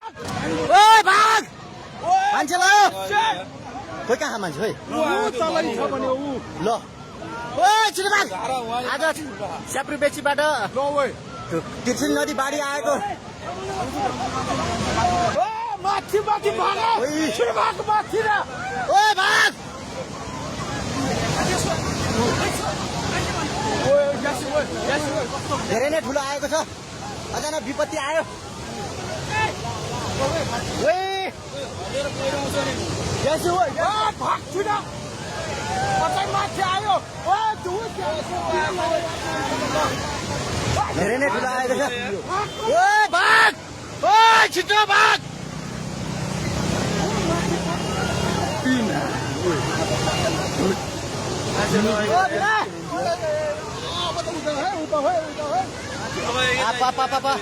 ओए भाग मान्छे ल खोइ कहाँ मान्छे खोइ ल ओए छिटो भाग आज स्याप्री बेचीबाट तिर्सिन नदी बाढी आएको माथि माथि भाग माथि र ओए भाग धेरै नै ठुलो आएको छ अचानक विपत्ति आयो धेरै नै ठुलो आएको छ ओए भाग ओए छिटो भाग apa